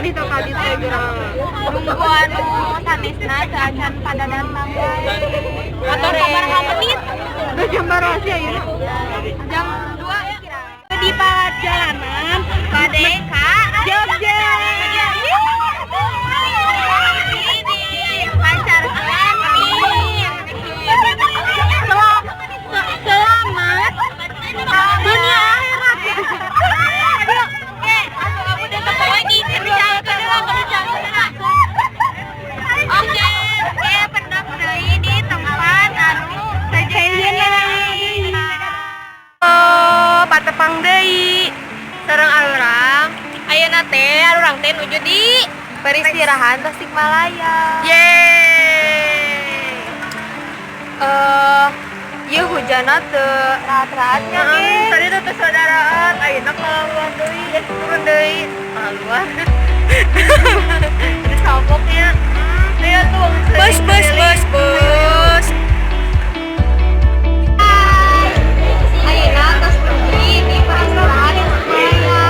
Keneh teh tadi teh geura. Nunggu anu sanesna teu acan pada datang wae. Atau sabaraha menit? Udah jam berapa sih ayeuna? Jam 2 ya kira. Di perjalanan bade ka Jogja. Ini pancarkeun selamat dunia akhirat. Oke, pendak deui di tempat anu sejenna. Oh, patepang deui. Sareng arurang. Ayeuna teh arurang teh nuju di Peristirahan Tasikmalaya. Yeay. Ieu hujanna teu Raat-raatnya ge. Tadi tuh teu saudaraan, ayeuna keluar deui, turun deui. Keluar. Jadi salpoknya. Ayo tuh, Bus bus bus bus. Ayeuna tos pergi di peristirahan Tasikmalaya.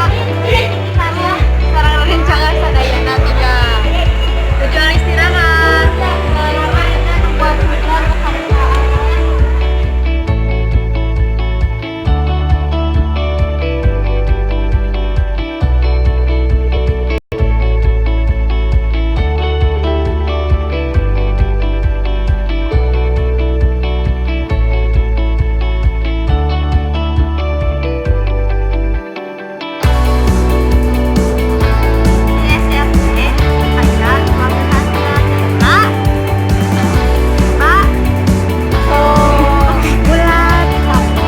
Sareng rerencangan sadayana tiga. Tujuan istirahat. Nungguan hujan keharusan. SRT aya ruanganna nyaeta A bulat tapi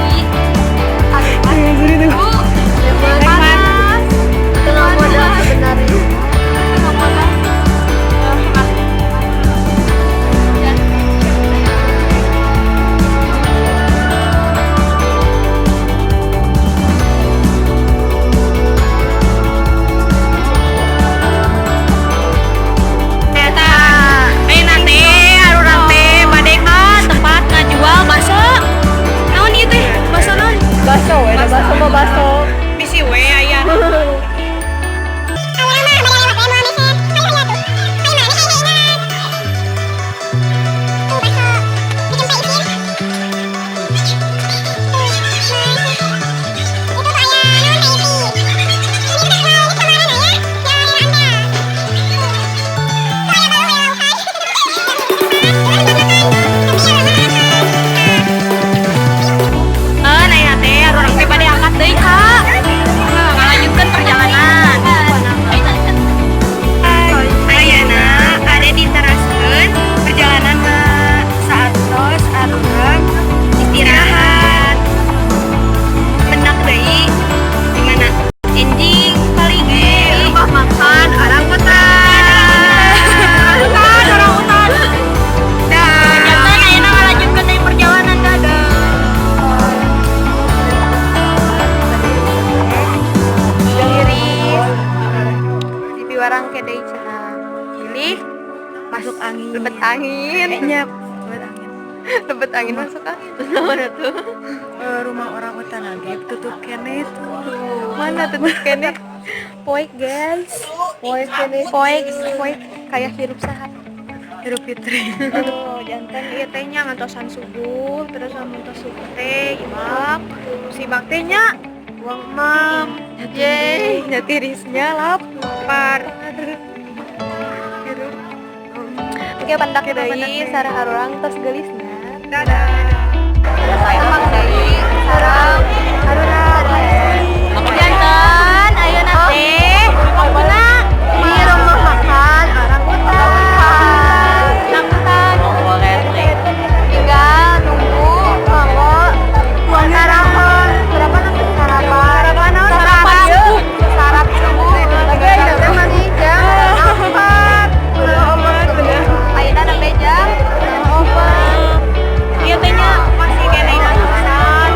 anu panas Tengah modal sebenarnya. Tengah modal. Eta, ayeuna teh arurang teh bade ka tempat ngajual bakso. Naon ieu teh? Bakso naon? Baso, we, da baso mah baso. Bisi we aya. Nah teh arurang teh bade angkat deui ka. Ngalanjutkeun perjalanan. Ayeuna ada diteraskeun perjalanan Saatos arurang istirahat. Pendak deui di mana? Enjing paling di rumah makan orang hutan. Hutan, orang hutan. Dah. Jangan ayeuna ngalanjutkeun deui perjalanan, dadah. Iris. Di piwarang deui cenah. Pilih Masuk angin. Lebet angin. Kayaknya lebet angin. Lebet angin masuk angin. Mana tuh? Rumah orang hutan lagi tutup keneh tuh. Mana tutup keneh? Poek guys. Poek keneh. Poek, poek kayak hirup saha. Hirup Fitri. Oh, janten ieu teh nya ngantosan subuh, terus lamun tos subuh teh ibak, si ibak teh nya buang mam. Yeay, nya tirisnya lapar. Hirup. Oke, pendak Oke, pendak deui deui. sareng arurang tos geulisna. Dadah. Tepang deui sareng arurang. Janten ayeuna teh waktuna Di rumah makan orang hutan. Orang hutan. Tinggal nunggu kanggo Sarapan. Berapa nanti sarapan? Sarapan naon? Sarapan subuh. Sarap subuh. Oke, teh masih jam 4. Ayeuna nembe jam 4. Ieu teh nya masih keneh pisan.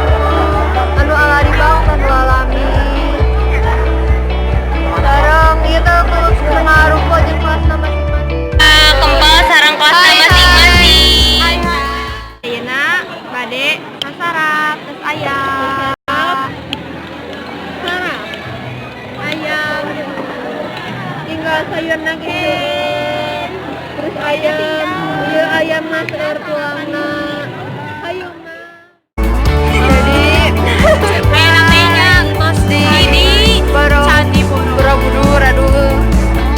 Ayam, ieu ayamna seueur tulangna. Hayu mah. Jadi Ayeuna teh nya tos di Candi Borobudur, aduh.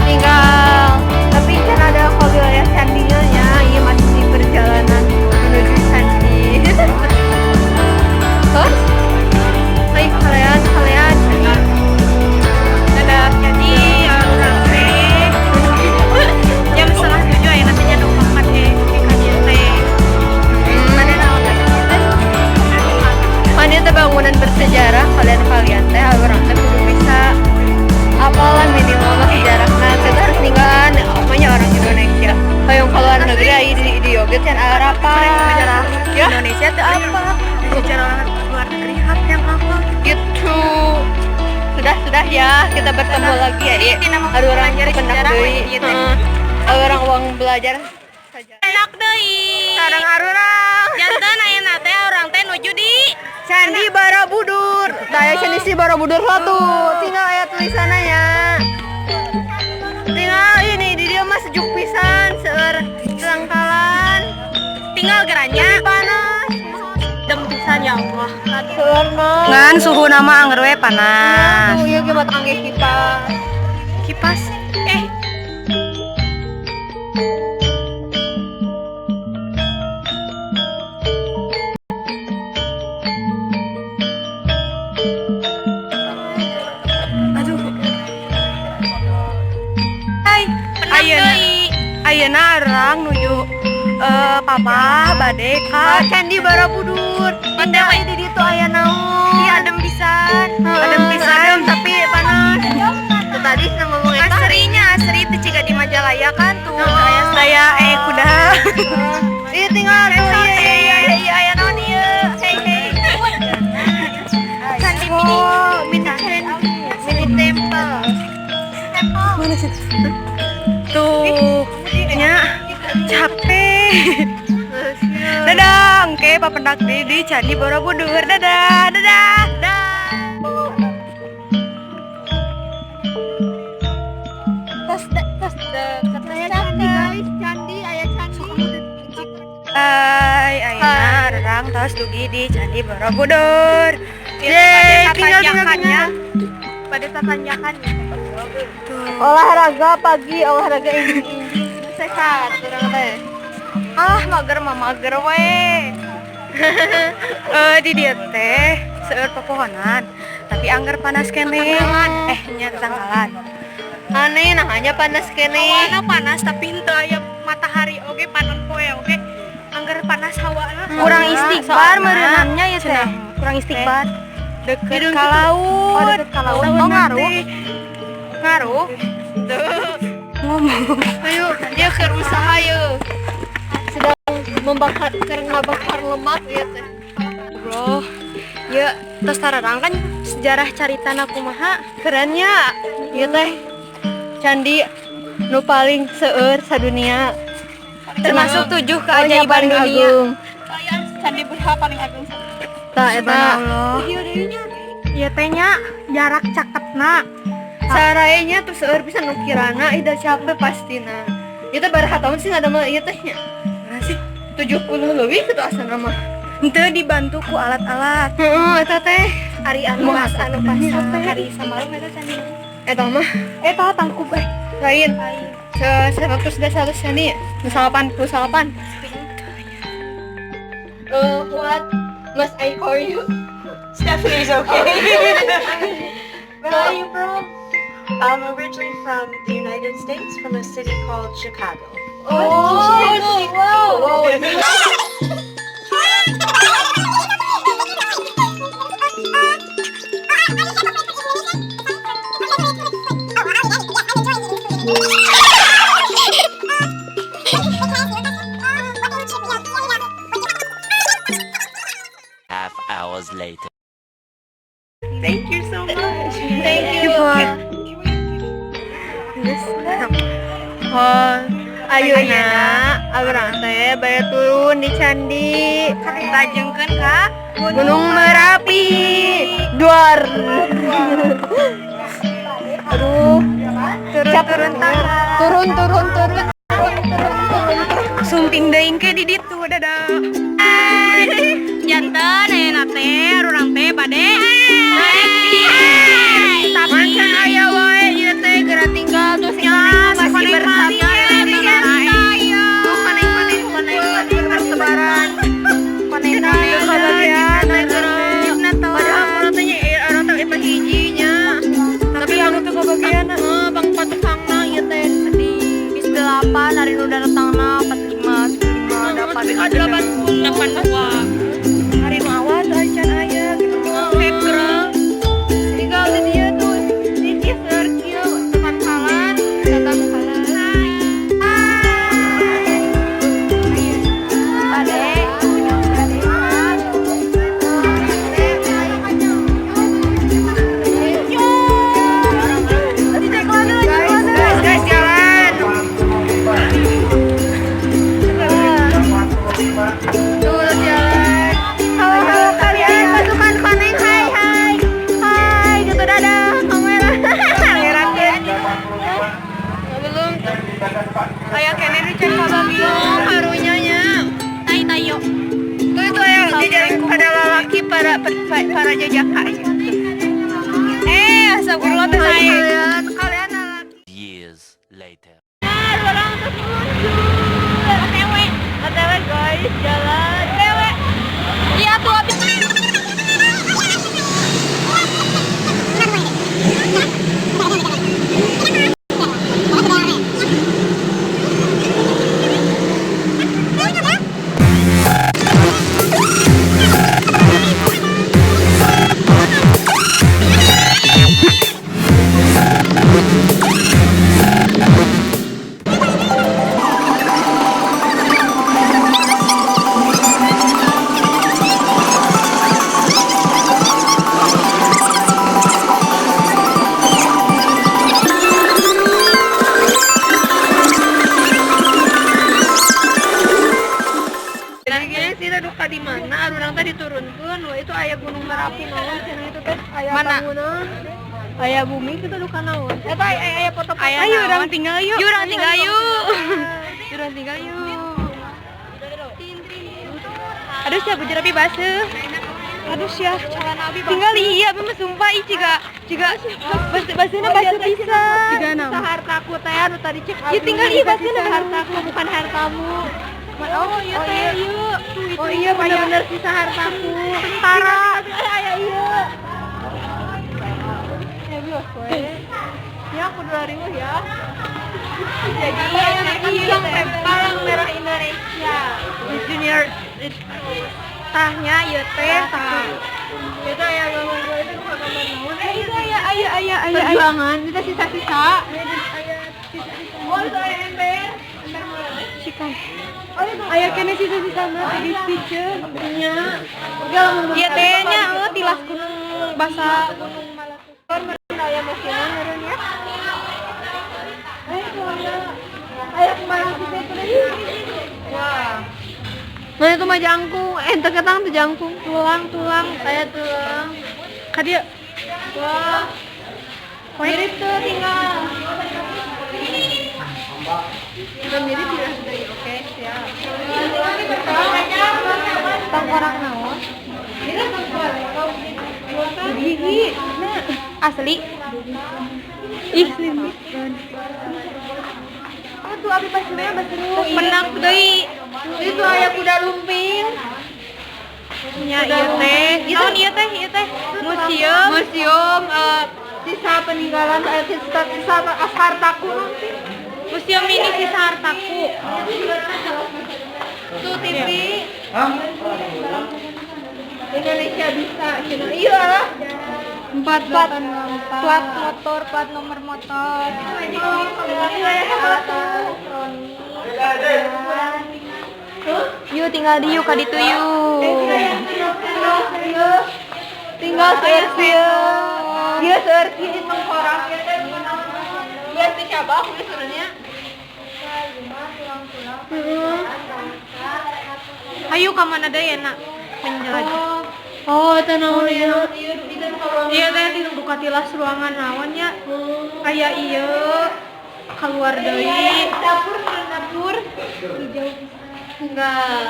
Tinggal tapi kan ada kalau wilayah candinya nya, iya masih di perjalanan menuju candi. Terus, ayo kalian, kalian. Dadah. Jadi urang teh jam 6.30 ayeuna teh nya 24 teh di ka dieu teh. Mana naon teh? Kan itu bangunan bersejarah, kalian-kalian teh urang teh kudu bisa apalah minimal mah sejarahna. Kita harus ninggalan pokoknya orang Indonesia. Kayak kalau luar negeri aya di oge can apa? Sejarah Ya. Indonesia itu apa? Sejarah orang luar negeri hap yang apa? Gitu. Sudah ya, kita bertemu lagi ya. Jadi, tina mah Aduh, urang belajar pendak sejarah deui. we ieu teh. Heeh. Urang uang belajar saja. Enak deui. Sareng arurang. Janten ayeuna teh urang teh nuju di Candi Borobudur. Tah aya Candi si Borobudur lah tuh. Tinggal aya tulisannya ya. Tinggal ini di dia mah sejuk pisan, seueur tangkalan. Tinggal geranya Panas. Dem pisan ya Allah. Seueur mah. Ngan suhu nama angger we panas. Tuh ieu ge mah kangge kipas. Kipas eh. Aduh. Hai, Pendak ayeuna deui. Ayeuna urang nuju papa bade ka Ah, Candi Borobudur. Tinggal we. di ditu aya naon. Iya, adem pisan. Adem Adem pisan. Adem tapi panas. Tuh tadi sama ngomong eta. Asrinya asri itu ciga di Majalaya kan tuh. Oh. Aya saya kuda. Iya tinggal tuh iya iya iya iya aya naon ieu. Hei hei. Candi mini. Oh, mini candi, mini temple. Mana sih? Tuh, nya capek. Dadah, oke papendak di Candi Borobudur. Dadah, dadah, dadah. Tos tos deket aya candi guys, candi aya candi. Hai, ayeuna urang tos dugi di Candi Borobudur. Yeay, tinggal tinggal tinggal. Pada tatanyakan ya. Tuh. Olahraga pagi, olahraga injing-injing sehat urang teh. Ah, mager mah mager we. Di dieu teh seueur pepohonan, tapi angger panas keneh. Nya tangkalan. Aneh nah hanya panas keneh. Hawana panas tapi henteu aya matahari oge panon poe oge. Angger panas hawana. Kurang istighfar meureunannya ya teh. Kurang istighfar. Deket Hidung ka gitu. laut. Oh, deket ka laut. Oh, ngaruh. Ngaruh. Ngomong. Ayo, dia keur usaha yeuh. Sedang membakar keur ngabakar lemak ya teh. Bro. Ya, tos tararang kan sejarah caritana kumaha? Kerennya ieu teh candi nu paling seueur sadunia. Termasuk 7 Oh, nya keajaiban paling dunia. agung. Candi Buddha paling agung. Tah eta. Ieu teh nya jarak caketna. Sarayanya tuh seueur pisan nu kirana ih da capek pastina. Ieu teh baraha tahun sih ngadamel ieu teh nya. Nah sih, 70 leuwih kitu asana mah. henteu dibantu ku alat-alat. Heeh, eta teh. Ari anu Mas, anu pas hari samarum eta candi. Eta mah Eta tangkub lain. 100 da 100 candi. Nu 88. What must I call you? Stephanie's okay. Where are you from? I'm originally from the United States, from a city called Chicago. Oh, wow. Half hours later. Thank you so much. Thank you. Oh, ayeuna urang teh bade turun di candi. Lajengkeun ka Gunung Merapi. Duar. Aduh, turun-turun tangga. Turun turun turun turun turun. Sumping deui ke di ditu dadah. Janten ayeuna teh urang teh bade tapi macan aya wae ieu teh geura tinggal terus ya masih bersama koneng-koneng persebaran koneng-koneng kebagian padahal mun teh nya orang teh eta hijinya tapi anu teh kebagian bang patukangna ieu teh sedih bis 8 hari nu datangna 45 95 80 82 hari nu awal tuh acan aya gitu girl tinggal di dia tuh di dia kieu teman halan tetap halan. Guys, guys, jalan. Tuh jalan. Halo, halo kalian pasukan koneng, hai hai. Hai, gitu dadah kamera. Kamera Belum tuh. Aya kene nu can kabagian karunya nya. Tai tayo. Tuh itu aya jajaran pada lalaki para para jajaka. Astagfirullah teh saya. Kalian kalian lalaki. Years later. Orang terus muncul. OTW. OTW guys, jalan. OTW. Iya tuh abis. Jadi gini sih duka di mana urang teh diturunkeun we itu aya Gunung Merapi naon cenah itu teh aya Mana? bangunan aya bumi kitu duka naon eta aya aya foto-foto. Ayo Ayo urang tinggal yuk. Yuk urang tinggal yuk. Urang tinggal yuk. Aduh sia bujur abi baseuh. Aduh sia Celana abi tinggal iya abi mah sumpah ih jiga jiga baseuhna baseuh pisan. Jiga naon hartaku teh anu tadi cek Ya tinggal iya baseuhna hartaku bukan hartamu. Oh iya teh yuk. Oh iya benar-benar sisa hartaku. Tentara. Aya iya. Ya bios we. Ya aku 2000 ya. Jadi iya palang merah Indonesia. Junior Tahnya ieu teh tah. Itu aya gambar itu bukan gambar naon. Itu aya aya aya aya Perjuangan itu sisa-sisa. Oh itu aya ember. Ember mana? Sikan. Aya kene sisa-sisana tadi picture. Nya. Oke lamun Ieu teh nya eueuh tilas gunung basa gunung Kan aya masinan meureun ya. Ayo aya. Aya kemarin kita itu deh. Wah. Mana itu mah jangkung, ente ketang tuh jangkung, tulang, tulang, aya tulang. Ka dieu. Wah. Mirip tuh tinggal. Udah mirip ya sudah ya, oke, siap. Tengkorak naon? Gigi. Asli. Ih. Oh tuh abi baseuhna baseuh. Menak deui. Itu aya kuda lumping. Nya ieu teh. Naon ieu teh? Ieu teh museum. Museum sisa peninggalan sisa sisa hartaku nanti. Museum ini sisa hartaku. Tuh TV. Indonesia bisa. Cina. Iya lah. 484. Plat motor, plat nomor motor. Yuk tinggal di yuk ka ditu yuk. Tinggal seueur kieu. Ieu seueur kieu tengkorak ieu teh ieu teh cabak ieu sebenarnya. Ayo ka mana deui enak penjelajah. Oh, eta naon ieu? Iya teh di buka tilas ruangan naon nya. Aya ieu keluar deui. Dapur, dapur. Hijau. Tunggal.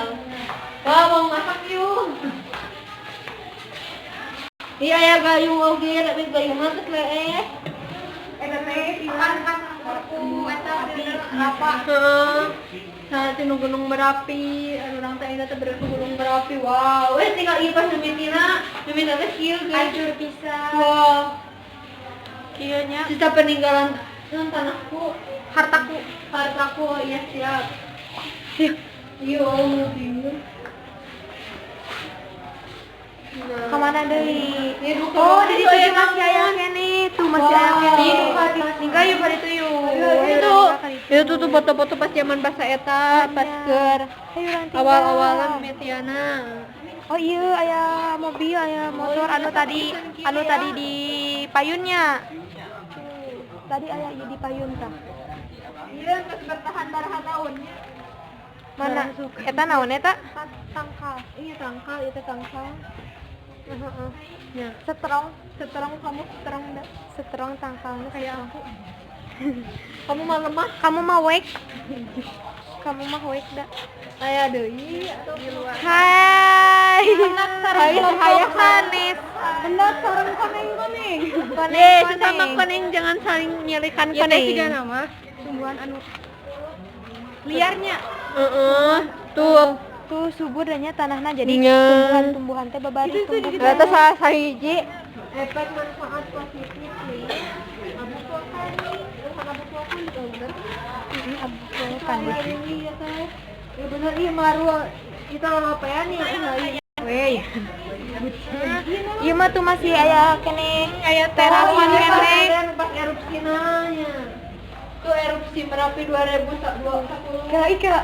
Wah, mau masak yuk. Iya ya gayung oge, tapi gayungan geus leeh. Eta teh ikan kan aku eta apa? Heeh. Nah, tinu Gunung Merapi, anu urang teh ayeuna teh berada ke Gunung Merapi. Wow, tinggal ieu pas mimitina, mimitina teh kieu guys. Hancur pisan. Wow, Kieu nya sisa peninggalan non tanahku, hartaku. Hartaku, iya siap. Iya. Iya, bingung. Nah. Kemana deui? Iya, duka Oh, banget. di Oh, ditu iya, masih aya keneh. Tuh masih aya Wow. keneh. Tinggal yuk pada itu yuk. Itu itu tuh foto-foto pas zaman bahasa eta, pas keur Ayo urang tinggal. awal-awalan Metiana. Oh iya, aya mobil, aya motor anu tadi di payunnya. Tadi aya ieu di payun tah. Iya, terus bertahan baraha tahunnya. Mana? Eta naon eta? Tangkal. Iya, tangkal, itu tangkal. Heeh. Ya. Setrong, Seterong kamu seterong dah. setrong tangkalnya Kayak aku. Kamu mah lemah. Kamu mah wek. Kamu mah wek dah. Aya deui atau di luar. Hai. Hai, Kelompok sanes. Hendak sareng koneng-koneng. Koneng, Ye, sesama koneng. koneng jangan saling menyelikan Ieu teh koneng. siga nama tumbuhan anu liarnya. Heeh, tuh. Tuh subur dan nya tanahna jadi Nya. tumbuhan-tumbuhan teh babari tumbuh. Ternyata salah sahiji efek manfaat positif nih. Abu volkanik, bukan abu volkanik bener. Heeh, abu volkanik. Iya teh. Ya bener iya maru kita lalapean ya. Wey. Ieu mah tuh masih aya keneh aya terasan keneh. Pas erupsi nanya. Tuh erupsi Merapi 2010. Kira ika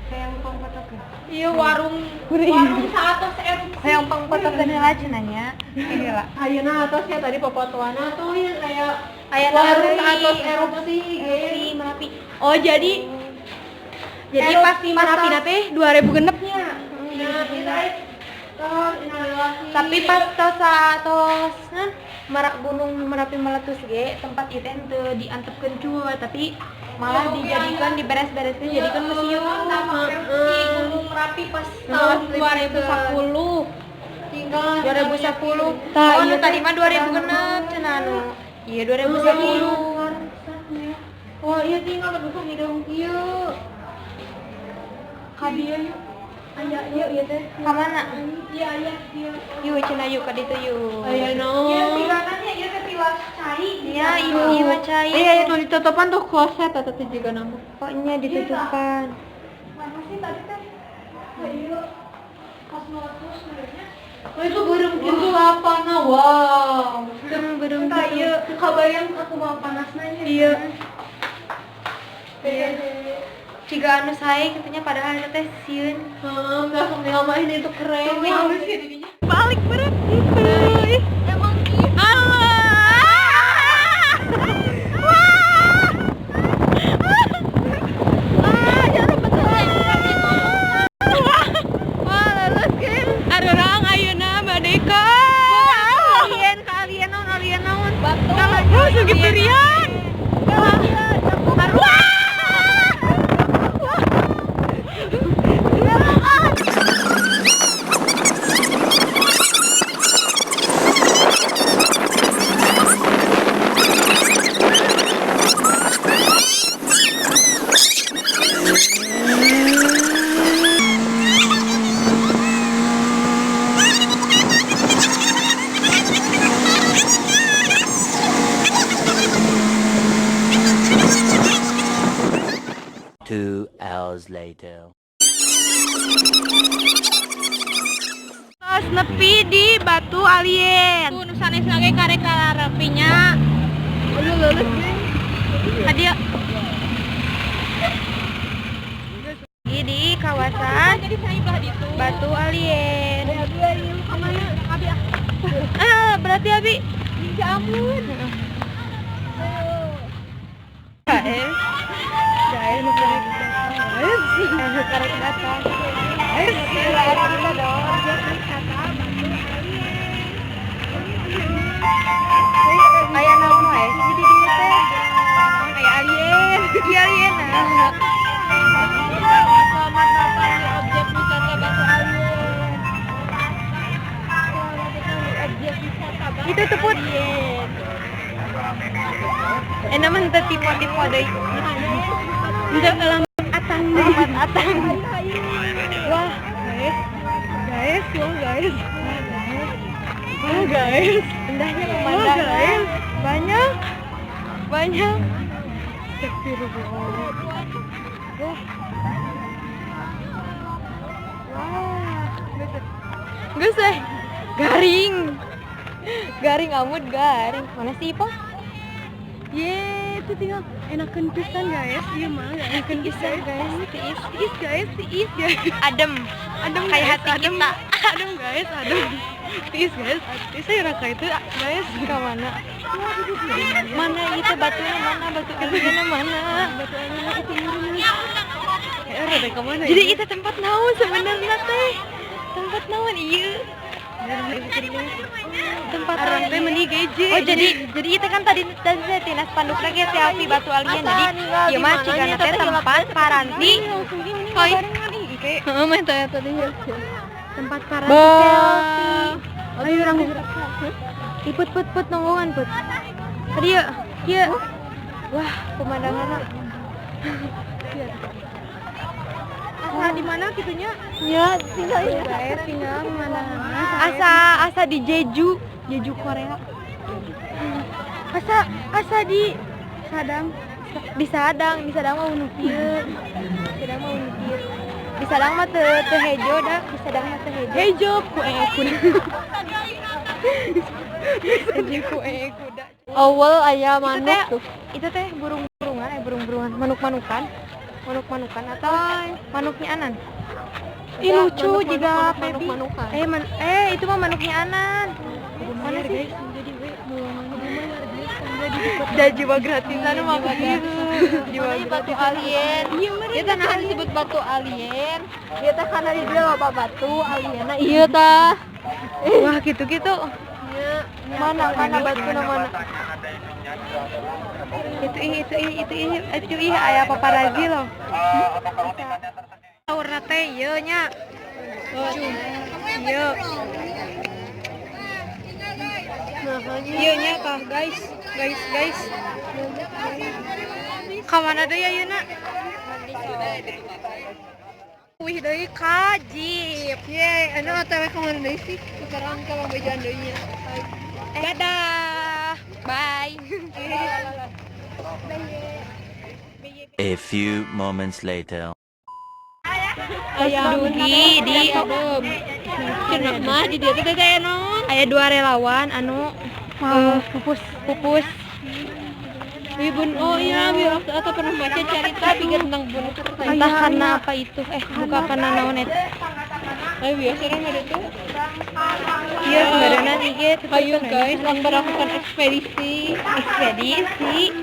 hayang pangpotokeun. Iya warung warung saatos erupsi. Hayang pangpotokeun heula cenah nya. Heula. Ayeuna atos ya tadi popotoana tuh ya kayak Aya warung deui. saatos erupsi Erupsi Merapi. Oh jadi Jadi Erupsi pas Merapi masa- teh 2000 genepnya. Nah, kita tos innalillahi. Tapi pas tos tos nah, Merak Gunung Merapi meletus ge tempat ieu teh henteu diantepkeun cuy, tapi malah dijadikan diberes-bereskeun jadikan museum. Erupsi Gunung Merapi pas tahun 2010. Tinggal 2010. Tah, Oh, nu iya tadi teh. mah 2006 cenah anu. Iya 2010. Wah, iya tinggal lebih ke hidung kieu. Ka dieu yuk. Aya ieu ieu teh. Ka mana? Iya, aya ieu. Yuk cenah yuk ka ditu yuk. Aya no. Iya, pilanannya ieu teh pilas cai. Iya, ieu ieu mah cai. Iya, itu ditutupan tuh kloset atau teh juga nama. Pokoknya ditutupan. Mana sih tadi teh? Oh iya. Pas meletus sebenarnya. Oh, itu beureum kitu lapana. Wow. Beureum Tah ieu teu kabayang aku mah panasna nya. Iya. Iya. Ciga anu sae kitu nya padahal eta teh sieun. Heeh, enggak sok dilamain itu keren. Tuh, Halus ya jadinya. Balik berat gitu. Ih, Emang iya. Allah. Wah. Ah, jangan betul. Wah, lulus kan. Arurang ayeuna bade ka. Alien ka alien naon alien naon. Batu. Oh, segiturian. Wah. Two hours later. Tos nepi di Batu Alien. Tuh nu sanes lagi karek karapinya. Aduh, lulus geng. Hadiah. Di di kawasan Jadi saya belah ditu. Batu Alien. Ya, dua ieu ka mana? Abi ah. Ah, berarti Abi. Ya ampun. Gael. Gael nu karek datang. Nu karek datang. Kita dong. Aya naon wae sih di dieu teh? Aya alien. Iya alien. Nah. Selamat Enak mah teu tipe-tipe deui. Henteu lambat atang, lambat atang. Wah, guys. Guys, wah guys. Wah guys, indahnya pemandangan. Wah guys, banyak. Banyak. Astagfirullah. Wah. Wah, geus eh. Garing. Garing amut garing. Mana sih Ipo? Ye, itu tinggal enakan pisan guys. Iya mah, enakan pisan guys. Tiis, tiis guys, tiis guys. Adem. Adem kayak hati adem kita. Adem guys, adem. Tiis guys, tiis saya raka itu guys ke mana? Mana itu batunya, mana batu aliennya, mana? Batu aliennya itu mana? Rada ke mana? Jadi itu tempat naon sebenarnya teh? Tempat naon ieu? Tempat orang teh meni geje. Oh jadi itu kan tadi teh tina spanduk lagi selfie batu alien. Jadi ieu mah cigana teh tempat paranti. Hoi. Heeh mah teh tadi. Tempat paranti selfie. Ayo urang put put put nonggongan put. Tadi yuk, ieu. Wah, pemandanganna. Asa di mana gitunya? Ya, tinggal ini guys, tinggal pemandangannya. Asa di Jeju, Jeju Korea. Asa di Sadang. Di Sadang, di Sadang mah unu kieu. Sadang mah unu kieu. Di Sadang mah teu hejo da, di Sadang mah teu hejo. Hejo ku kuda. Hejo ku kuda. Awal aya manuk tuh. Itu teh burung-burungan, burung-burungan, manuk-manukan. Manuk-manukan atau manuknya Anan. Ih lucu juga Pebi. Itu mah manuknya Anan. Mana sih? Dan jiwa gratisan mah jiwa batu alien. Ieu teh nahan disebut batu alien. Ieu teh karena di dieu loba batu alienna ieu tah. Wah gitu-gitu. Mana batuna mana? Itu ih aya paparazi loh. Warna teh ieu nya. Ieu. Ieu nya tah guys, guys. Ka mana deui ayeuna? Wih deui ka jeep. Ye, anu OTW ka mana deui sih? Sekarang ka pambejaan deui nya. Dadah. Bye. A few moments later. Aya dugi di cenah mah di dieu teh teh naon? Aya dua relawan anu pupus. Bun, oh iya, waktu atau pernah baca cerita pikir tentang bunuh entah karena apa itu, bukan karena naon eta. Ayo biasa kan ada tuh. Iya, sebenarnya IG. Ayo guys, melakukan ekspedisi. Ekspedisi.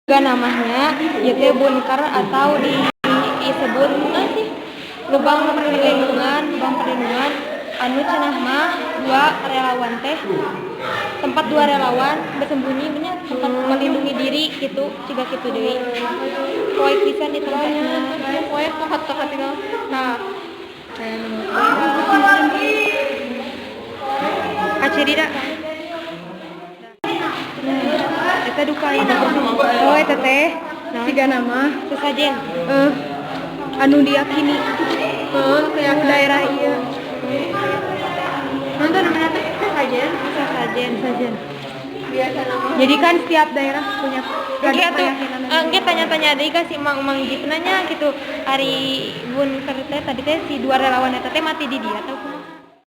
Juga namanya yaitu bunker atau disebut sih lubang perlindungan anu cenah mah dua relawan teh tempat dua relawan bersembunyi nya tempat melindungi diri gitu ciga kitu deui poe pisan di tempatna poe pohat tinggal nah kaciri da nah eta duka oh eta teh siga nama sesajen anu diyakini kayak daerah iya nonton namanya teh sesajen sesajen biasa nama. Jadi kan setiap daerah punya tuh tanya-tanya deui ka si Mang Jip nanya gitu ari bunker teh tadi teh si dua relawan eta teh mati di dia atau kumaha.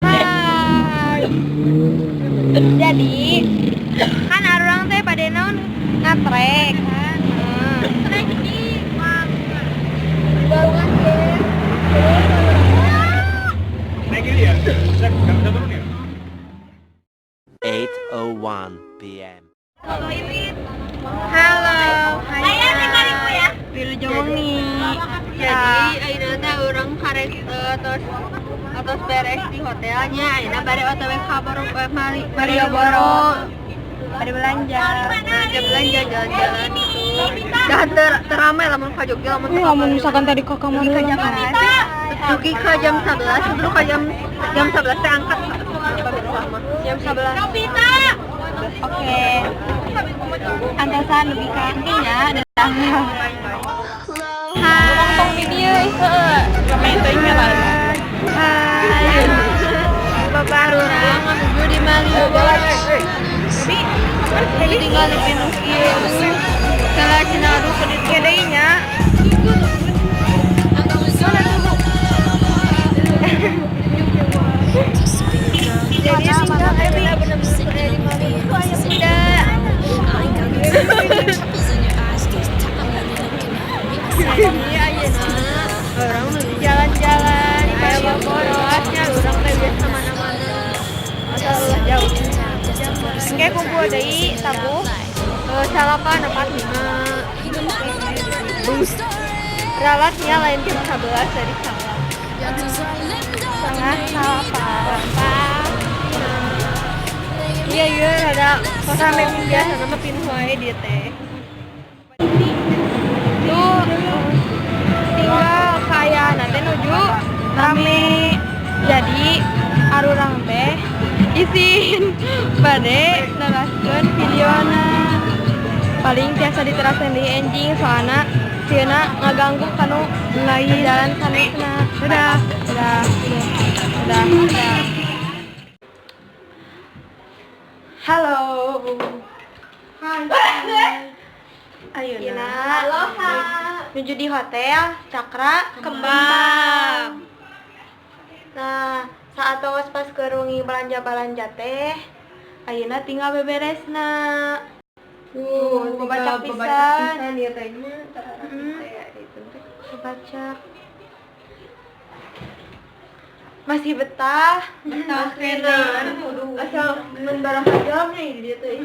Hai. Jadi kan arurang teh pada naon ngatrek kan. Barengan ge. Naik ini ya? Bisa nggak bisa turun ya? 8:01 p.m. Halo, hai. ya. Wilujeng wengi. Jadi ayeuna teh urang karek tos beres di hotelnya, ayeuna bade OTW ka Malioboro. Bade belanja. Belanja jalan-jalan gitu. Dah teramai lamun ka Jogja lamun Lamun misalkan tadi ka kamar ke Jakarta. Dugi ke jam 11, sebelum ke jam jam 11 teh angkat pemirsa mah. Jam 11. Oke. Antosan dugi ka nya dadah. Hai. Tong di dieu heueuh. Hai. Bapak Urang menuju di Malioboro. Tapi tinggal di pinus ieu. Salah cenah aduh ke ditu deui nya. Jadi tinggal bener-bener di Malioboro aya kuda. Jadi ayeuna urang nuju jalan-jalan di Malioboro nya urang teh biasa mana-mana. Asal ulah jauh. Engke kumpul deui tabuh salapan 45. Ralatnya lain jam 11 dari salah. Setengah salapan. Iya iya rada rame biasa nama pinuh wae dia teh. Tuh tinggal kayak nanti nuju rame. Jadi arurang teh isin bade neraskeun videona. Paling tiasa diterasan di enjing soalna sieuna ngaganggu kanu lain jalan sanesna. Dadah. Dadah. Dadah. Dadah. Halo. Hai. Ayeuna. Aloha. Nuju di hotel Cakra Kembang. Nah, saat tos pas kerungi belanja-belanja teh, ayeuna tinggal beberesna. Bebacak pisan. Ieu teh nya. Bebacak. Masih betah. Betah keneh. Asal mun baraha jam nya di dieu teh.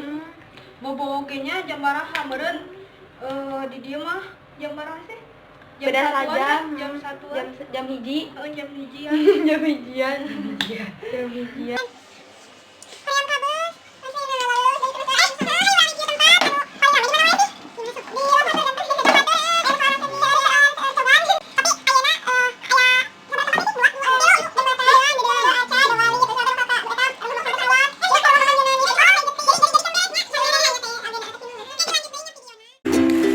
Bobo oge nya jam baraha meureun di dieu mah jam baraha sih? Jam Beda satuan sajam. ya? Jam satuan. Jam jam hiji. Oh, jam hijian. Jam hijian. Jam hijian.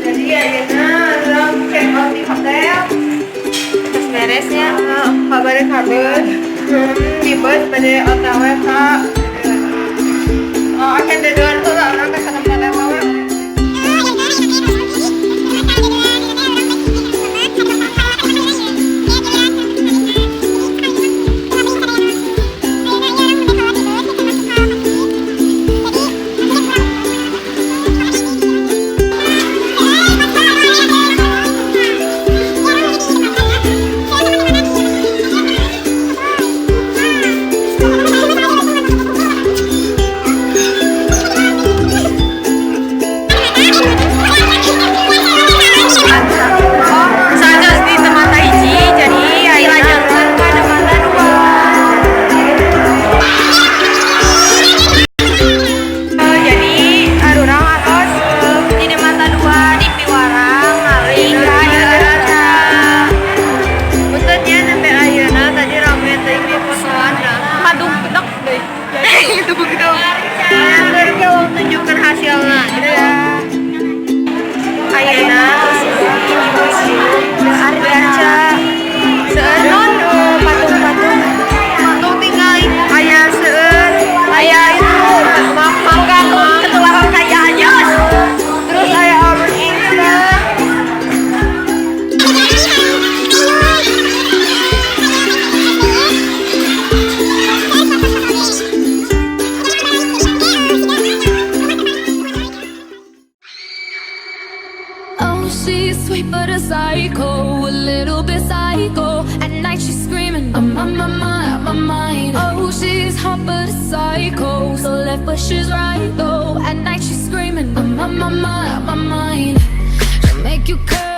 Jadi ayeuna urang check out di hotel. Terus beresnya. Kabare kabeh. Di bus bade OTW ka oh, acan dedean heula urang teh ka tempat eta we. Saja di tempat hiji jadi ayeuna ka tempat dua. Jadi arurang atos di mata dua di piwarang ngalih ka Arca. Puntennya nembe ayeuna tadi rame teh di fotoan dah. Madung gedek deui. Itu begitu. Nah, keur tunjukkan hasilna. Dadah. Ayeuna Arca. Seueur non patung-patung. Patung tinggal aya seueur, aya itu maaf Bukan ketularan kaya aja. Terus aya Albert Einstein. Oh, she's sweet but a psycho, a little bit psycho. At night she's screaming, I'm on my mind, out my mind. Oh, she's hot but a psycho, so left but she's right though. At night she's screaming, I'm on my mind, out my mind. She'll make you curse.